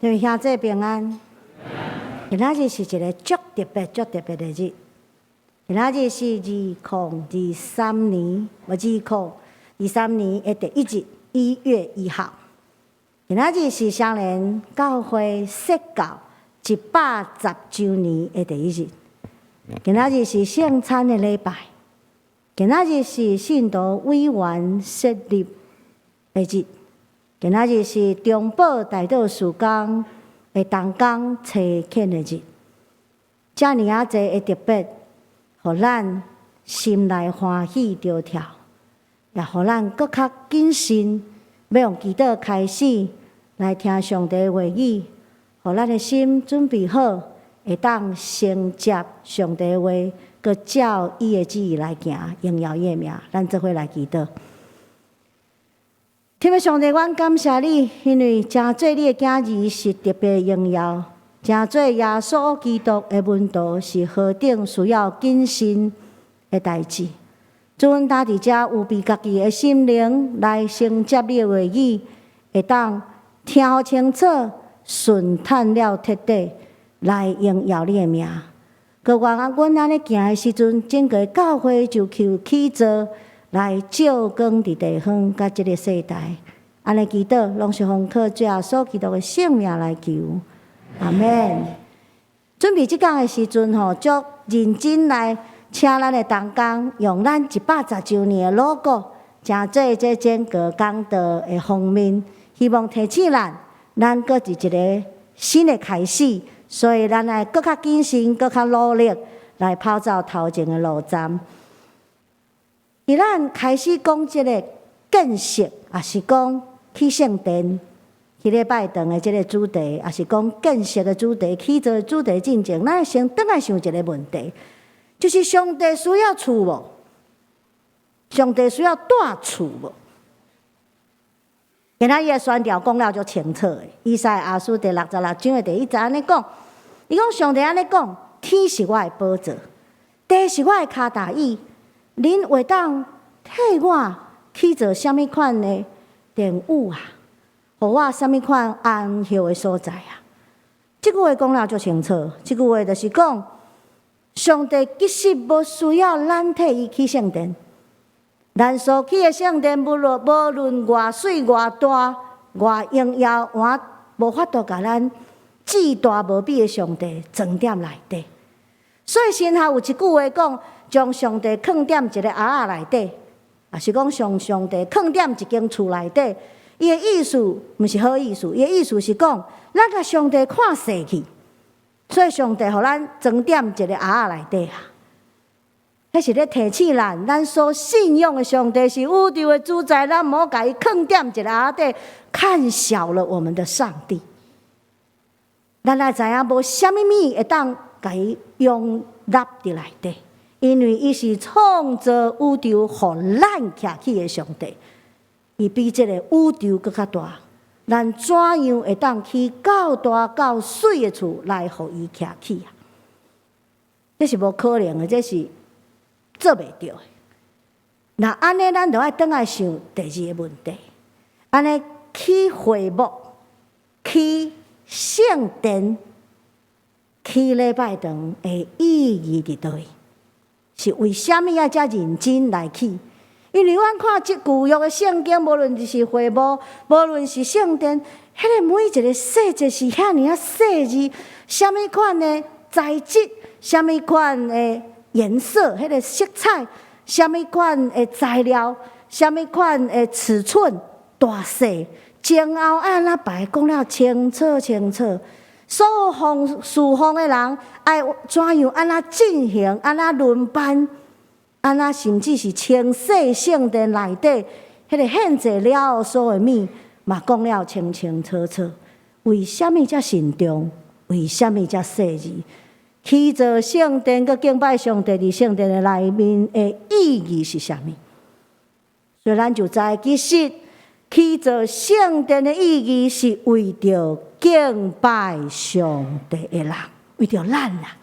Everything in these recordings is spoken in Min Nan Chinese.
各位兄弟平安。今仔日是一个足特別、足特別的日。今仔日是2023年，2023年的第一日，1月1號。今仔日是雙連教會設教110週年的第一日。今仔日是聖餐的禮拜。今仔日是信徒委員設立的日。今仔日是中保代禱事工的同工差遣的日。遮爾仔濟的特別，予咱心內歡喜著跳，也予咱閣較謹慎，欲用祈禱開始來聽上帝話語，予咱的心準備好，會當承接上帝話，閣照伊的旨意來行，榮耀伊的名。咱做伙來祈禱。天父上帝，阮感謝你，因為成做你的囝兒是特別榮耀，成做耶穌基督的門徒是何等需要謹慎的代誌。主，阮今佇遮預備家己的心靈來承接你的話語，會當聽予清楚，順探了徹底，來榮耀你的名。閣願啊，阮按呢行的時陣，整個教會就求起造來照光佇地方佮這个世代。按呢祈禱，攏是奉靠主耶穌基督的聖名來求。阿門。準備這工的時陣吼，足認真來請咱的同工，用咱110週年的 logo，成做這整個講道的封面，希望提醒咱，咱閣是一个新的開始，所以咱愛閣較謹慎，閣較努力來跑走頭前的路站。佇咱開始講這个見識，抑是講去聖殿、去禮拜堂的這个主題，抑是講見識的主題、起造的主題進前，咱先轉來想一个問題，就是上帝需要厝無？上帝需要蹛厝無？今仔日的宣教講了足清楚的，以賽亞書第66章的第1節按呢講，伊講上帝按呢講：天是我的寶座，地是我的跤踏椅。恁會當替我起造啥物款的殿宇啊？予我啥物款安歇的所在啊？這句話講了足清楚，這句話就是講，上帝其實無需要咱替伊起聖殿，咱所起的聖殿，無論偌媠、偌大、偌榮耀，也無法度共咱至大無比的上帝裝佇內底。所以神學有一句話講，將上帝囥佇一个盒仔內底，抑是講將上帝囥佇一間厝內底，伊的意思毋是好意思，伊的意思是講，咱共上帝看細去，所以上帝予咱裝佇一个盒仔內底啊。彼是咧提醒咱，咱所信仰的上帝是宇宙的主宰，咱毋好共伊囥佇一个盒仔底，看小了我們的上帝。咱愛知影，無啥物物會當共伊容納佇內底。因為伊是創造宇宙，予咱徛起的上帝，伊比這个宇宙閣較大。咱怎樣會當起夠大夠媠的厝來予伊徛起啊？這是無可能的，這是做袂著的。若按呢，咱就愛轉來想第二个問題：按呢起會幕、起聖殿、起禮拜堂的意義佇佗位？是為啥物愛遮認真來起？因為阮看這舊約的聖經，無論是會幕，無論是聖殿，彼个每一个細節是遐爾仔細緻，啥物款的材質，啥物款的顏色，彼个色彩，啥物款的材料，啥物款的尺寸大細，前後愛按怎排，講了清楚清楚。所有奉侍奉的人愛怎樣按怎進行，按怎輪班，按怎甚至是清洗聖殿內底，彼个獻祭了後所有物，嘛講了清清楚楚。為啥物遮慎重？為啥物遮細緻？起造聖殿，閣敬拜上帝佇聖殿的內面的意義是啥物？所以咱就知，其實起造聖殿的意義是為著敬拜上帝的人，為著咱啊。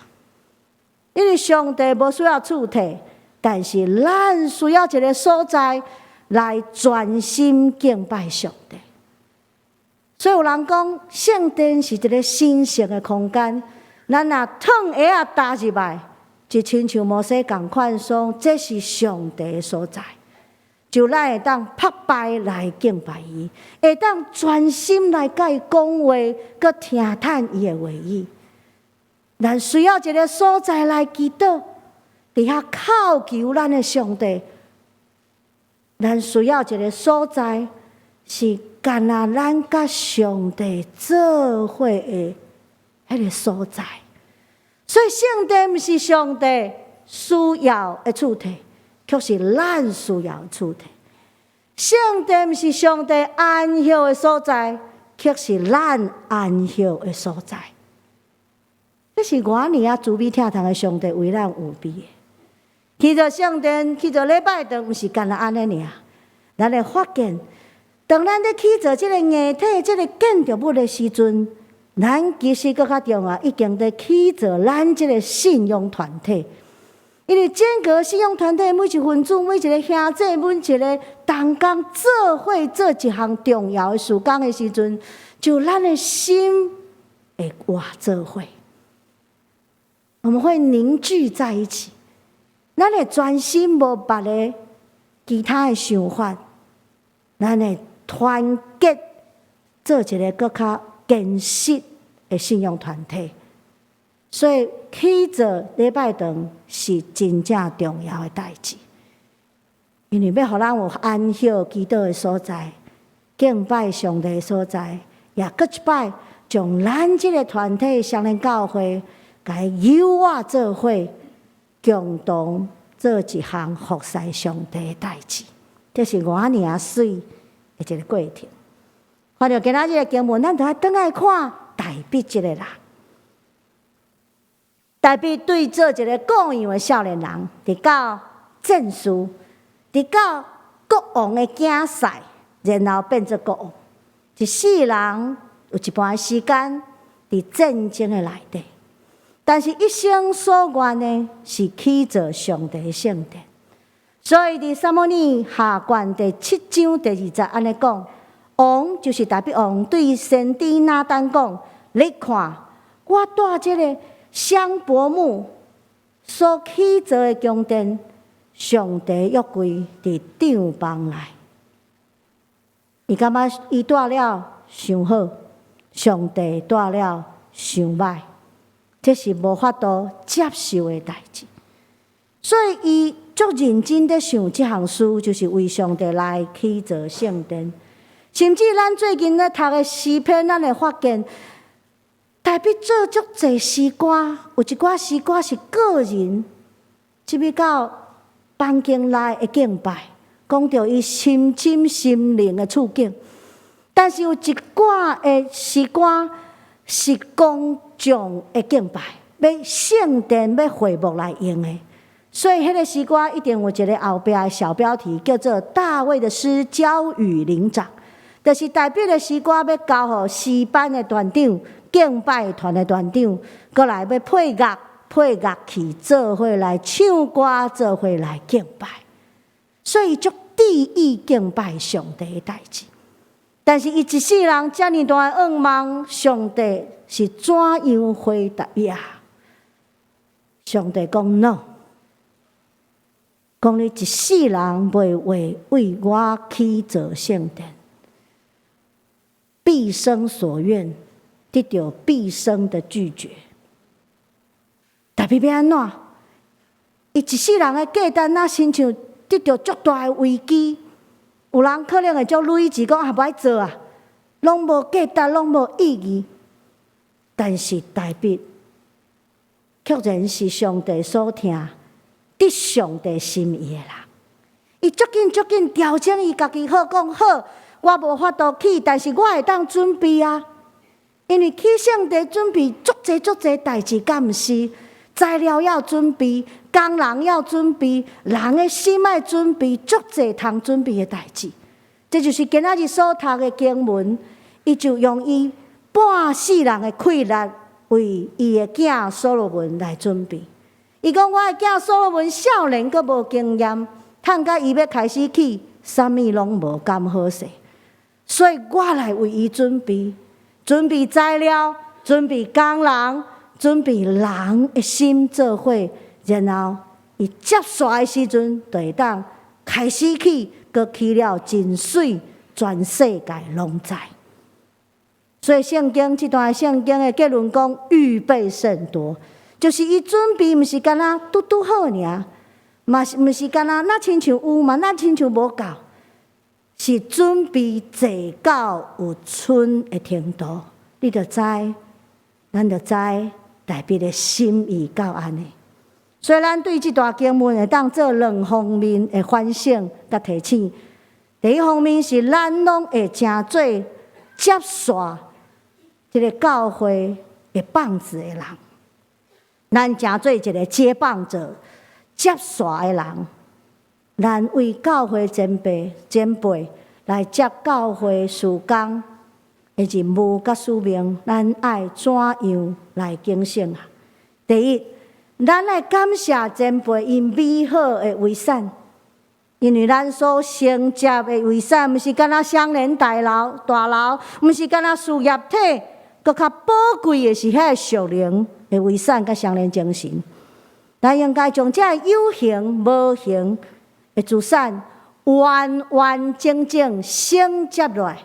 因為上帝無需要厝體，但是咱需要一个所在來專心敬拜上帝。所以有人講，聖殿是一个神聖的空間，咱若脫鞋仔踏入來，就親像摩西仝款，說這是上帝的所在，就咱會當拍敗來敬拜伊，會當專心來佮伊講話，閣聽趁伊的話語。咱需要一个所在來祈禱，佇遐叩求咱的上帝。咱需要一个所在，是干焦咱佮上帝做伙的彼个所在。所以聖殿毋是上帝需要的厝體，卻是咱需要的厝體。聖殿毋是上帝安歇的所在，卻是咱安歇的所在。這是偌爾仔慈悲疼痛的上帝為咱預備的。去做聖殿，去做禮拜堂，毋是干焦按呢爾。咱會發現，當咱咧起造這个硬體、這个建築物的時陣，咱其實閣較重要，已經佇起造咱這个信仰團體。因為整個信仰團體每一份子、每一个兄弟、每一个同工做伙做一項重要的事工的時陣，就咱的心會活做伙，我們會凝聚在一起。咱會專心無別个其他的想法，咱會團結做一个閣較堅實的信仰團體。所以起造禮拜堂是真正重要的代誌，因為欲予咱有安歇祈禱的所在，敬拜上帝的所在，也閣一擺將咱這个團體雙連教會，共伊扭活做伙，共同做一項服侍上帝的代誌，這是偌爾仔媠的一个過程。看著今仔日的經文，咱就愛轉來看大衛這个人。大衛對做一个羔羊的少年人，直到戰士，直到國王的囝婿，然後變做國王。一世人有一半的時間佇戰爭的內底，但是一生所願的是起造上帝的聖殿。所以佇撒母耳下卷第七章第二節按呢講，王就是大衛王對先知拿單講：你看，我蹛這个香柏木所起造的宮殿，上帝約櫃佇帳篷內。伊感覺伊蹛了傷好，上帝蹛了傷歹，這是無法度接受的代誌。所以伊足認真咧想這項事，就是為上帝來起造聖殿。甚至咱最近咧讀的詩篇，咱會發現，大衛做足濟詩歌，有一寡詩歌是個人，入去到房間內的敬拜，講著伊深深心靈的處境。但是有一寡的詩歌是公眾的敬拜，欲聖殿欲會幕來用的，所以彼个詩歌一定有一个後壁的小標題，叫做《大衛的詩交與伶長》，就是大衛的詩歌欲交予詩班的團長、敬拜團的團長，閣來欲配樂、配樂器做伙來唱歌，做伙來敬拜，所以足致意敬拜上帝的代誌。但是伊一世人遮爾大的願望，上帝是怎樣回答伊啊？上帝講 no，講你一世人袂為為我起造聖殿，畢生所願得著畢生的拒絕。大衛欲按怎？伊一世人的價值，若親像得著足大的危機，有人可能會足累志講啊，無愛做啊，攏無價值，攏無意義。但是大衛卻然是上帝所疼、得上帝心意的人。伊足緊足緊調整伊家己好，講好，我無法度去，但是我會當準備啊。因為起聖殿準備足濟足濟代誌，敢毋是？材料要準備，工人要準備，人的心愛準備，足濟通準備的代誌。這就是今仔日所讀的經文，伊就用伊半世人的氣力，為伊的囝所羅門來準備。伊講：我的囝所羅門少年，閣無經驗，趁甲伊欲開始起，啥物攏無敢好勢。所以我來為伊準備，準備材料，準備工人，準備人的心做伙，然後伊接續的時陣，就會當開始起，閣起了真媠，全世界攏知。所以聖經這段聖經的結論講，預備甚多，就是伊準備毋是干焦拄拄好爾，嘛是毋是干焦若親像有嘛，若親像無夠，是準備濟到有賰的程度。你就知，咱就知大衛的心意到按呢。所以咱對這段經文會當做兩方面的反省佮提醒。第一方面是咱攏會成做接續這个教會的棒子的人，咱成做一个接棒者、接續的人，咱為教會前輩、前輩來接教會事工的任務佮使命，咱愛怎樣來警醒啊？第一，咱愛感謝前輩𪜶美好的遺產，因為咱所承接的遺產，毋是干焦雙連大樓、大樓，毋是干焦事業體，閣較寶貴的是彼个屬靈的遺產佮雙連精神。咱應該將這个有形、無形的資產，完完整整承接落來，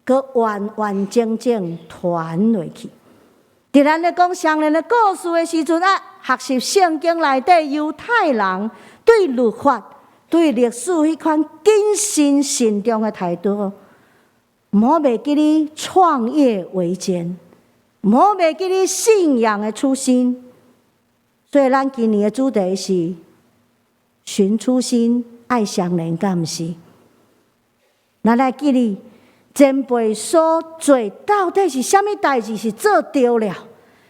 閣完完整整傳落去。佇咱咧講雙連的故事的時陣啊，學習聖經內底猶太人對律法、對歷史彼款謹慎慎重的態度，毋好袂記得創業維艱，毋好袂記得信仰的初心。所以，咱今年的主題是尋初心、愛相連，敢毋是？咱來記得前輩所做到底是啥物代誌是做對了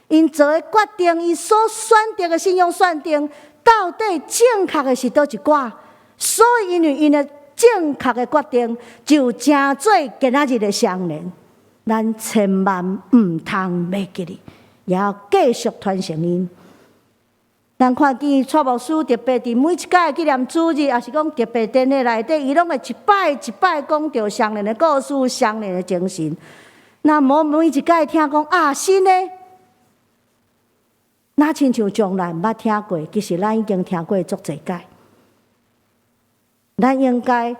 ？𪜶做的決定，𪜶所選擇的信仰選定，到底正確的是佗一寡？所以，因為𪜶的正確的決定，就成做今仔日的雙連。咱千萬毋通袂記得，也要繼續傳承𪜶。咱看見蔡牧師特別佇每一屆紀念主日，抑是講特別典禮內底，伊攏會一擺一擺講著雙連的故事、雙連的精神。若無每一屆聽講啊，新的，若親像從來毋捌聽過，其實咱已經聽過足濟屆。咱應該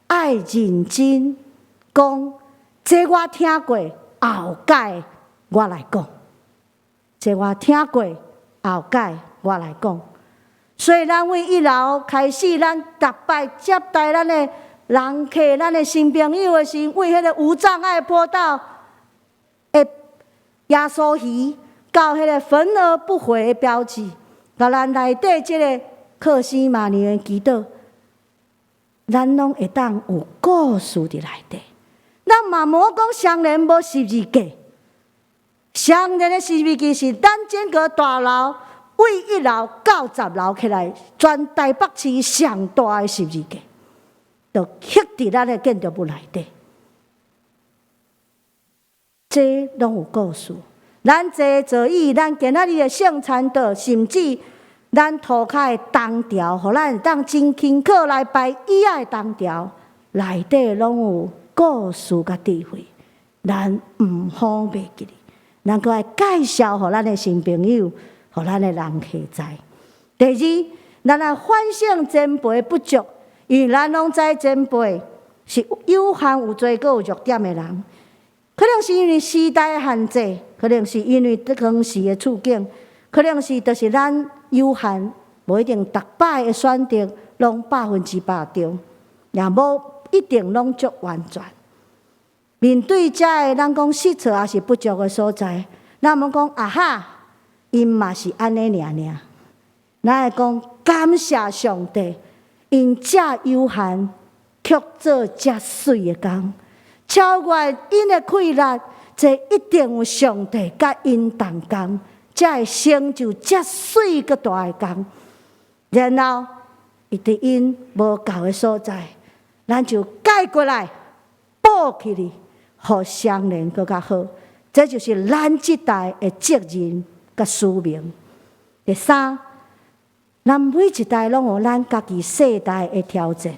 愛認真講，這我聽過，後蓋我來講。這我聽過，後蓋我來講。所以，咱為一樓開始，咱逐擺接待咱的人客、咱的新朋友的時，為彼个無障礙坡道的耶穌魚，到彼个焚而不毀的標誌，共咱內底這个客西馬尼園祈禱，咱攏會當有故事佇內底。咱嘛無講雙連無十字架，雙連的十字架是咱整個大樓為一樓到10樓起來，全台北市上大的十字架，就刻佇咱的建築物內底。這攏有故事。咱坐座椅，咱今仔日的聖餐桌，甚至咱塗跤的銅條，予咱會當真輕巧來擺椅仔的銅條，內底攏有故事佮智慧。咱毋好袂記得，咱閣愛介紹予咱的新朋友，予咱的人客知。第二，咱來反省前輩不足，因為咱攏知前輩是有限、有罪、閣有弱點的人。可能是因為時代的限制，可能是因為當時的處境，可能是就是咱有限，無一定逐擺的選擇攏100%對，也無一定攏足完全。面對這个咱講失錯抑是不足的所在，咱毋講啊哈，𪜶嘛是按呢爾爾。咱會講感謝上帝，𪜶遮有限，卻做遮媠的工。超越𪜶的氣力，這一定有上帝佮𪜶同工，才會成就遮媠閣大的工。然後，伊佇𪜶無夠的所在，咱就蓋過來補起來，予雙連閣較好。這就是咱這代的責任佮使命。第三，咱每一代攏有咱家己世代的挑戰，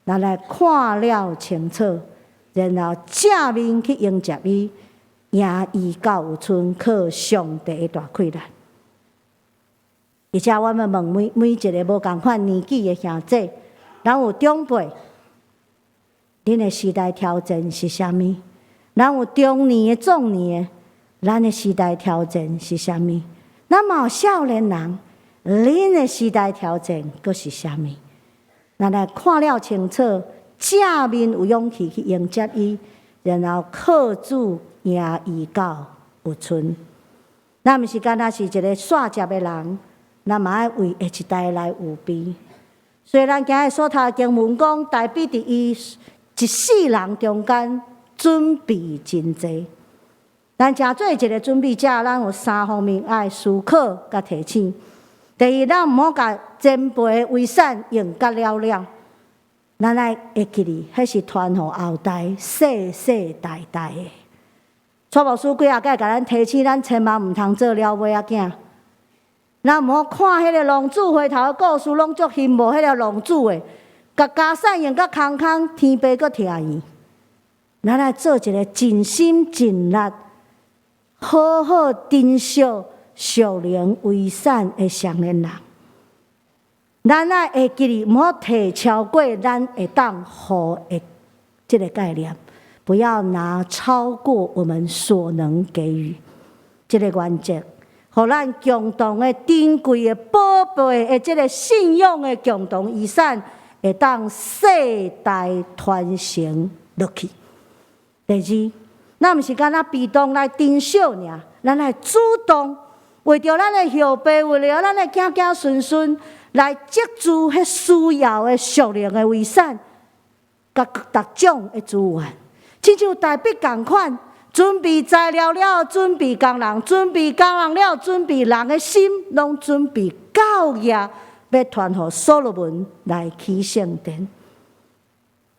咱來看了清楚。然後正面去迎接伊，迎伊到有村，靠上帝的大氣力。而且我欲問每每一个無仝款年紀的兄姊，咱有長輩，恁的時代挑戰是啥物？咱有中年的、壯年的，咱的時代挑戰是啥物？咱嘛有少年人，恁的時代挑戰閣是啥物？咱來看了清楚，正面有勇氣去迎接伊，然後靠主迎伊到有村。咱毋是干焦是一个煞接的人，咱嘛愛為下一代來預備。雖然今日所讀的經文講，大衛佇伊一世人中間準備真濟。咱誠做一个準備者，咱有三方面愛思考佮提醒。第一，咱毋好共前輩的遺產用甲了了，咱愛會記得，彼是傳予後代世世代代的。蔡牧師幾仔擺共咱提醒，咱千萬毋通做了尾仔囝。咱毋好看彼个浪子回頭的故事，攏足羨慕彼个浪子的，共家產用甲空空，天父閣疼伊。咱來做一个盡心盡力、好好珍惜屬靈遺產的少年人。咱愛會記得，毋好提超過咱會當予的這个概念，不要拿超過我們所能給予這个原則，予咱共同的珍貴的寶貝的這个信仰的共同遺產，會當世代傳承落去。第二，咱毋是干焦被動來珍惜爾，咱來主動，為著咱的後輩，為著咱的子子孫孫，來積聚彼需要的屬靈的遺產，佮各種的資源，親像大衛仝款，準備材料了，準備工人，準備工人了，準備人的心，攏準備到額，欲傳予所羅門來起聖殿。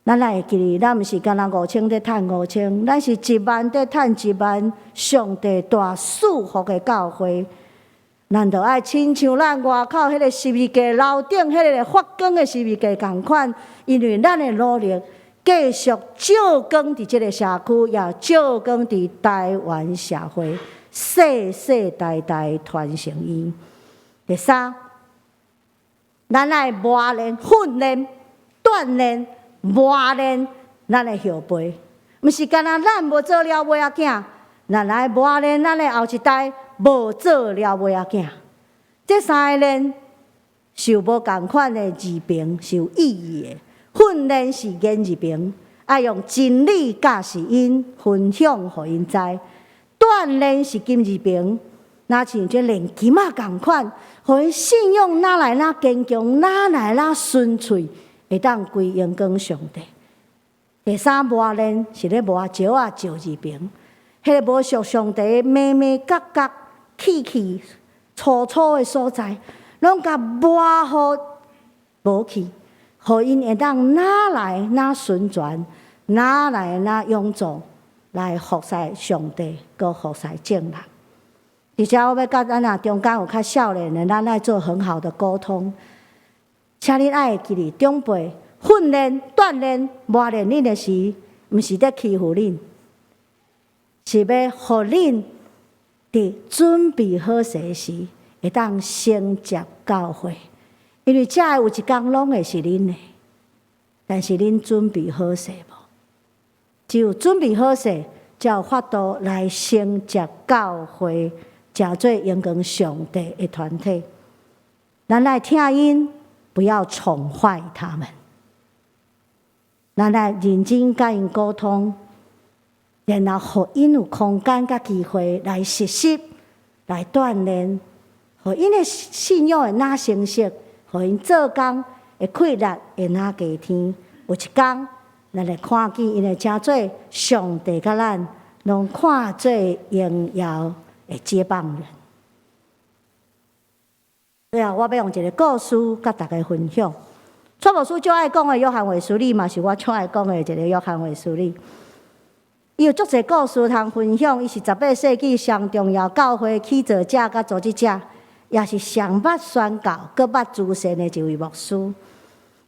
咱來會記得，咱毋是干焦五千咧趁五千，咱是一萬咧趁一萬。上帝大賜福的教會，咱著愛親像咱外口彼个十字架樓頂彼个發光的十字架仝款，因為咱的努力繼續照光佇這个社區，也照光佇台灣社會，世世代代傳承伊。第三，咱愛磨練、訓練、鍛鍊、磨練咱的後輩，毋是干焦咱無做了尾仔囝，咱來磨練咱的後一代無做了尾仔囝。這三个練是有無仝款的字邊，是有意義的。訓練是言字邊，愛用真理教示𪜶，分享予𪜶知。鍛鍊是金字邊，若像這練金仔仝款，予𪜶信仰愈來愈堅強，愈來愈純粹，會當歸榮光上帝。第三磨練是咧磨石仔石字邊，彼个無屬上帝眉眉角角、細細粗粗的所在，攏共磨予無去，予𪜶會當愈來愈純全，愈來愈勇壯，來服侍上帝，閣服侍眾人。而且我欲佮咱若中間有較少年的，咱愛做很好的溝通。請恁愛會記得，長輩訓練、鍛鍊、磨練恁的時，毋是咧欺負恁，是欲予恁佇準備好勢時，會當承接教會。因為這个有一工攏會是恁的，但是恁準備好勢無？只有準備好勢，才有法度來承接教會，成做榮光上帝的團體。咱來疼𪜶，不要寵壞他們。咱來認真佮𪜶溝通，然後予𪜶有空間佮機會來實習、來鍛鍊，予𪜶的信仰會愈成熟，予𪜶做工的氣力會愈加添。有一工，咱會看見𪜶會成做上帝佮咱攏看做榮耀的接棒人。最後，我欲用一个故事佮大家分享。蔡牧師最愛講的約翰衛斯理，嘛是我最愛講的一个約翰衛斯理。伊有足濟故事通分享。伊是18世紀上重要教會起造者佮組織者，也是上捌宣教、閣捌慈善的一位牧師。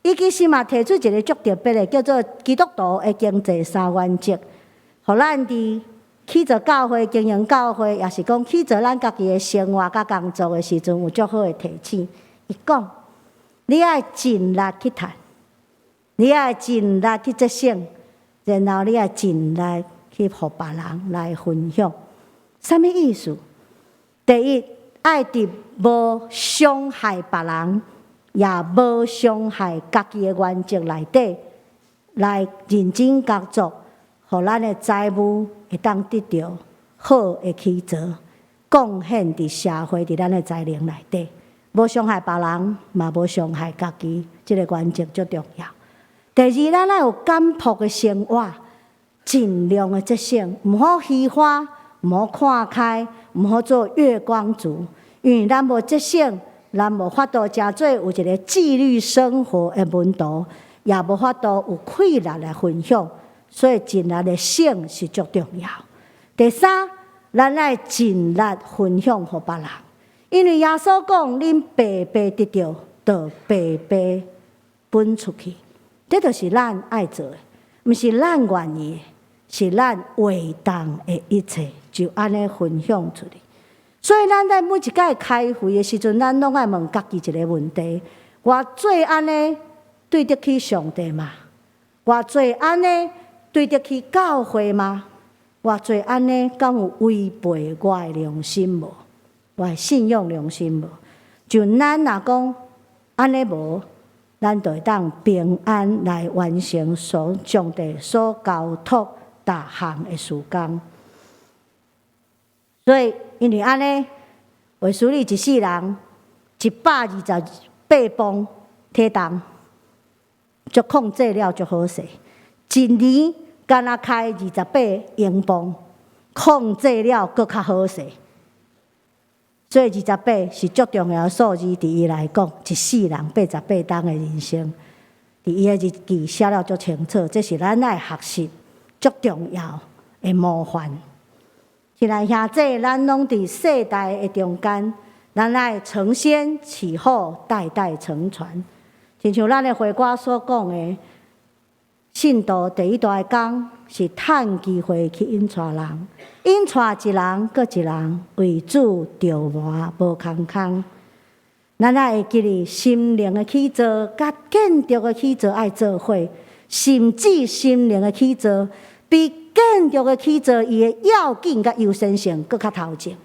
伊其實嘛提出一个足特別的，叫做基督徒的經濟三原則，予咱佇起造教會、經營教會，抑是講起造咱家己的生活佮工作的時陣，有足好的提醒。伊講，你愛盡力去趁，你愛盡力去節省，然後你愛盡力去予別人來分享。啥物意思？第一，愛佇無傷害別人，也無傷害家己的原則內底，來認真工作，予咱的財務會當得著好的起造，貢獻佇社會，佇咱的才能內底，無傷害別人，嘛無傷害家己，這个原則足重要。第二，咱愛有簡樸的生活，盡量的節省，毋好虛花，毋好看開，毋好做月光族，因為咱無節省，咱無法度成做有一个紀律生活的門徒，也無法度有氣力來分享，所以盡力的省是足重要。第三，咱愛盡力分享予別人，因為耶穌講，恁白白得著，就白白分出去，這就是咱愛做的，毋是咱願意的，是咱會當的一切，就按呢分享出去。所以，咱在每一擺開會的時陣，咱攏愛問家己一个問題：我做按呢對得起上帝嗎？我做按呢對得起教會嗎？我做按呢敢有違背我的良心無？我的信仰良心無？就咱若講按呢無，咱就會當平安來完成所上帝所交託逐項的事工。所以，因為按呢，衛斯理一世人128磅體重，足控制了足好勢。一年敢若開28英磅，控制了閣較好勢。所以二十八是足重要的數字，佇伊來講，一世人88冬的人生，佇伊的日記寫了足清楚，這是咱愛學習足重要的模範。親愛兄弟，咱攏佇世代的中間，咱愛承先啟後，代代承傳。親像咱的會歌所講的，信徒第一大的工是趁機會去引帶人，引帶一人閣一人，為主著魔無空空。咱愛會記得心靈的起造，佮建築的起造愛做伙，甚至心靈的起造比建築的起造，伊的要緊佮優先性閣較頭前。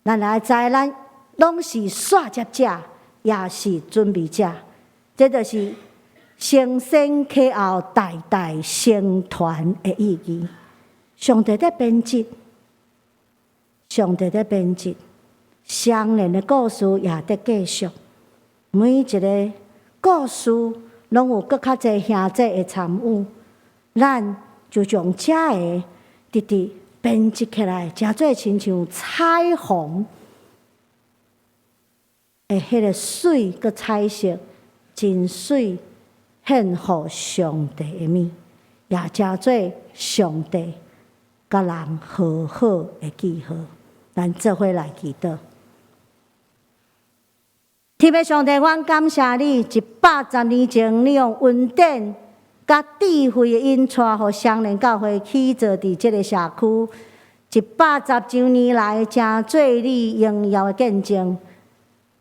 咱來知，咱攏是紲接者，也是準備者，這就是承先啟後、代代相傳的意義。上帝佇編織，上帝佇編織，相連的故事也佇繼續。每一个故事攏有閣較濟兄弟會參與，咱就將這个直直編織起來，成做親像彩虹的彼个媠，閣彩色，真媠，獻予上帝的物，也成做上帝佮人和好的記號。咱做伙來祈禱。天父上帝，阮感謝你，110年前，你用恩典佮智慧的引帶，予雙連教會起造佇這个社區。110周年來，成做你榮耀的見證。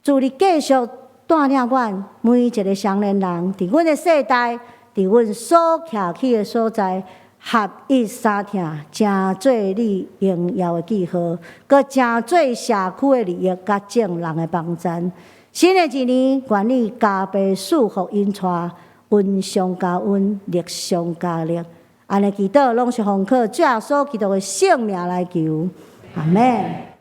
主你繼續帶領阮每一个雙連人，佇阮的世代，佇阮所徛起的所在，合一相疼，成做你榮耀的記號，閣成做社區的利益，佮眾人的幫贊。新的一年，願你加倍賜福引帶，恩上加恩，力上加力。按呢祈禱，攏是奉靠主耶穌基督的聖名來求，阿門。